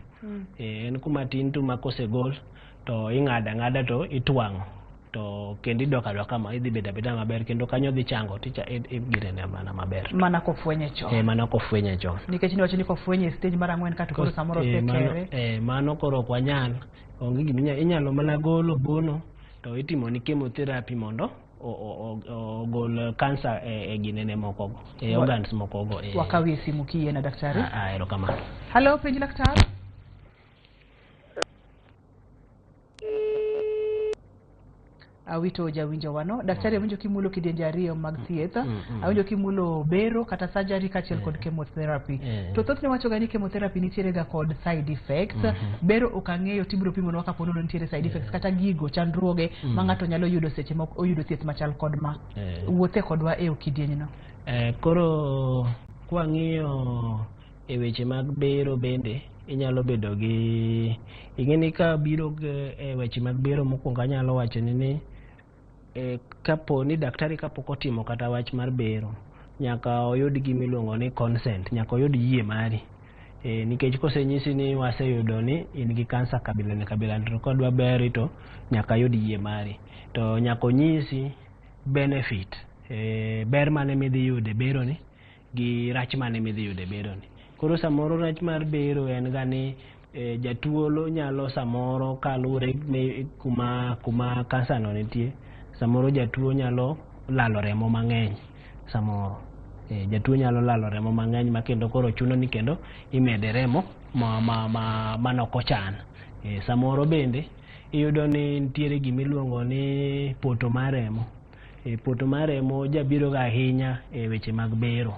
En kuma tin tu ma kosegol to ing'ado ang'ada to itwang'o to kendo idok adoka ma idhi bedo abeda maber kendo kanyo dhi chango ticha ginene mana maber. Mana kofwenye chon. Mana kofwenye chon. Nikech niwacho ni kofwenye e stage mar 4 ka to koro samoro osekere. Mano koro ok wanyal. Onge gima inyalo mana golo bono to itimo ni chemotherapy mondo ogol kansa e ginene mokogo, e organs mokogo. Wakawie simu kiyie na daktari. Erokamano. Halo, penj laktar. Awito jawinjo wano. Daktari, awinjo kimulo kidienje ariyo mag thieth. Awinjo kimulo bero kata surgery kaachiel kod chemotherapy. To thothne wacho ga ni chemotherapy nitiere ga kod side effects. Bero ok ang'eyo tibiro pimonwa kapo ni nitiere side effects kata gigo chandruoge ma ng'ato nyalo yudo seche ma oyudo thieth machal kod ma. Wuothe kodwa e kidienyno. Koro kwang'iyo e weche mag bero bende inyalo bedo gi ing'eni ka biro e weche mag bero mokwongo anyalo wacho ni kapo ni daktari kapok otimo kata wach mar bero nyaka oyud gima iluongo ni consent, nyaka oyud yie mari. Nikech kosenyisi ni waseyudo ni in gi kansa kabila ne kabila to kodwa beri to nyaka yud yie mari. To nyaka onyisi benefit, ber mane midhi yudo e bero ni gi rach mane midhi yudo e bero ni. Koro samoro rach mar bero en ga ni jatuo nyalo samoro kaluwore ni kuma kansa no nitie, samoro jatuo nyalo lalo remo mang'eny samoro. Jatuo nyalo lalo remo mang'eny ma kendo koro chuno ni kendo imede remo ma okochan. Samoro bende iyudo ni nitiere gimiluongo ni poto mar remo. Poto mar remo jabiro ga ahinya e weche mag bero.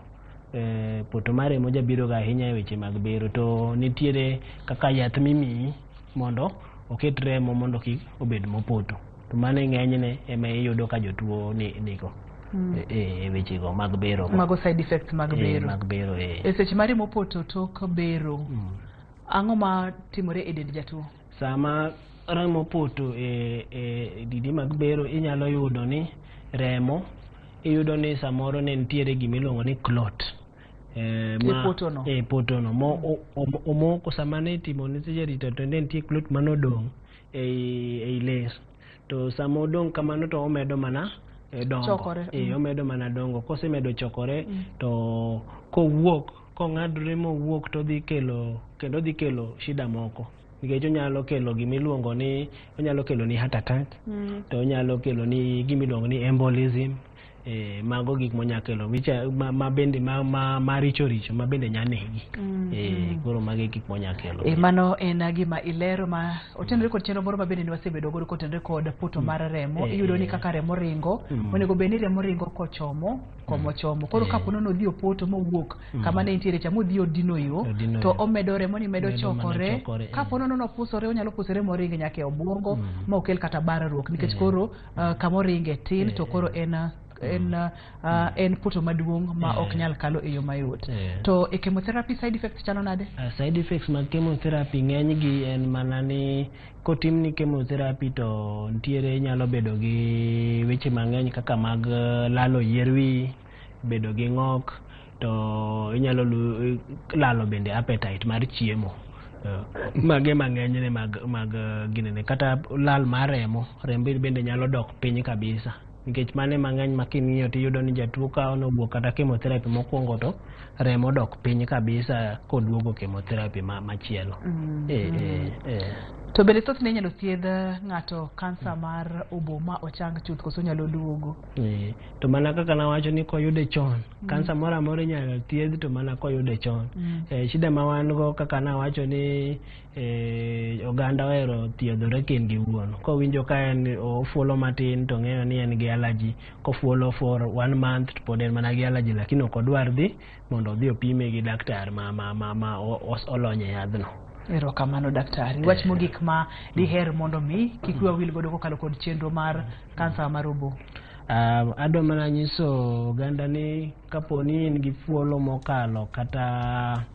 Poto mar remo jabiro ga ahinya e weche mag bero to nitiere kaka yath mimiyi mondo oket remo mondo kik obed mopoto. To mano ng'enyne ema iyudo ka jotuo nigo e wechego mag bero. Mago side effects mag bero. Mag bero. E seche ma remo opoto tok bero, ang'o ma timore e dend jatuo? Sama remo opoto e didi mag bero inyalo yudo ni remo iyudo ni samoro ne nitiere gimiluongo ni clot. E potono. E potono. Omoko sama ne itimo ni surgery to ne nitie clot manodong' ei ler. To sama odong' kamano to omedo mana dongo. Chokore. Omedo mana dongo. Kosemedo chokore to kowuok, kong'adore mowuok to dhi kelo, kendo dhi kelo shida moko. Nikech onyalo kelo gimiluongo ni, onyalo kelo ni heart attack, to onyalo kelo ni gimiluongo ni embolism. Mago gik monya kelo ma bende ma richo richo ma bende nya negi. Koro mago gik monya kelo. Mano en gima ilero ma otenore kod chenro moro ma bende ne wasebedo godo kotenore kod poto mar remo. Iyudo ni kaka remo ringo, onego bed ni remo ringo kochomo komochomo. Koro kapo ni odhi opoto mowuok kama ne nitiere cha modhi odino yo, to omedo remo ni medo chokore. Kapo ni opusore onyalo pusore moringe nyaka e obuongo ma okel kata barruok nikech koro kamoringe tin to koro en poto maduong' ma ok nyal kalo e yo mayot. To e chemotherapy side effects chalo nade? Side effects mag chemotherapy ng'eny gi en mana ni kotimni chemotherapy to nitiere nyalo bedo gi weche mang'eny kaka mag lalo yier wiyi, bedo gi ng'ok, to inyalo lalo bende appetite mar chiemo. Mage mang'enyne mag ginene. Kata lal mar remo, rembi bende nyalo dok piny kabisa. Nikech mane mang'eny ma king'iyo tiyudo ni jatuo ka nowuok kata chemotherapy mokwongo to remo dok piny kabisa koduogo chemotherapy machielo. To bende thothne inyalo thiedh ng'ato kansa mar obo ma ochang chuth koso nyalo duogo? To mana kaka nawacho ni koyude chon, kansa moro amora inyalo thiedh to mana koyude chon. Shida ma wan go kaka nawacho ni oganda ohero thiedhore kendgi wuon. Kowinjo ka en ofuolo matin to ng'eyo ni en gi allergy, kofuolo for 1 month to pod en mana gi allergy lakini ok odwar dhi mondo odhi opime gi daktar ma olony e yadhno. Erokamano daktari. Wach mogik ma diher mondo mi kik wiwa wil godo kokalo kod chenro mar kansa mar obo. Adwa mana nyiso oganda ni kapo ni in gi fuolo mokalo kata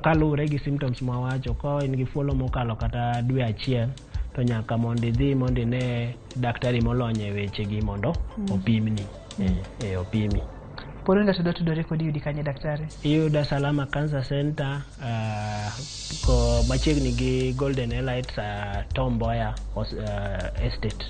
kaluwore gi symptoms mawacho, ka in gi fuolo mokalo kata dwe achiel to nyaka mondo idhi mondo ine daktari molony e wechegi mondo opimni. Opimi. Poro ng'ato dwa tudore kodi, yudi kanye, daktari? Iyuda Salama Cancer Center, ko machiegni gi Golden Elite, Tom Mboya Estate.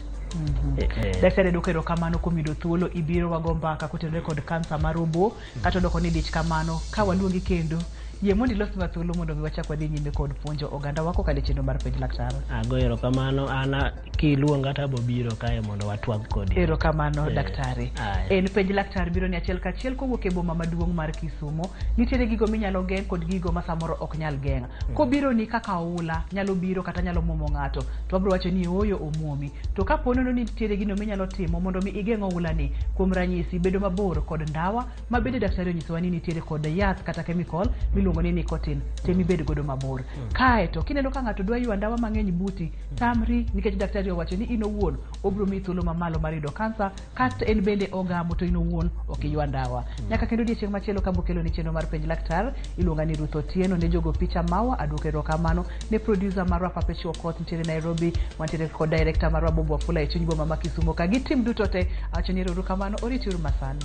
Daktari, duoko erokamano kuom yudo thuolo ibiro wago mbaka kotenore kod kansa mar obo. Kata odoko ni dich kamano, ka waluongi kendo, yie mondo ilosnwa thuolo mondo mi wachak wadhi nyime kod puonjo oganda wa kokalo e chenro mar Penj Laktar. Ago erokamano. An kiluonga to abo biro kae mondo watwag kodi. Erokamano, daktari. Aya. En Penj Laktar biro ni achiel kachiel kowuok e boma maduong' mar Kisumo. Nitiere gigo minyalo geng' kod gigo ma samoro ok nyal geng'. Kobiro ni kaka oula nyalo biro kata nyalo muomo ng'ato, to wabiro wacho ni ooyo, omuomi. To kapo nono ni nitiere gino minyalo timo mondo mi igeng' oula ni, kuom ranyisi bedo mabor kod ndawa ma bende daktari onyisowa ni nitiere kod yath kata chemical miluongo ni nicotine, tem ibed godo mabor. Kae to kineno ka ng'ato dwa ywa ndawa mang'eny buti, tamri, nikech daktari owacho ni in owuon obiro miyi thuolo mamalo mar yudo kansa. Kata en bende ogamo, to in owuon ok iywa ndawa. Nyaka kendo odiechieng' machielo ka bokelo ni chenro mar Penj Laktar. Iluonga ni Ruth Otieno. Ne jogo picha mawa, aduoko erokamano ne producer marwa Perpetual Koth nitiere Nairobi, wantiere kod director marwa Bobo Wafula e chuny boma ma Kisumo ka gi tim duto te. Awacho ni erouru kamano, oritiuru masani.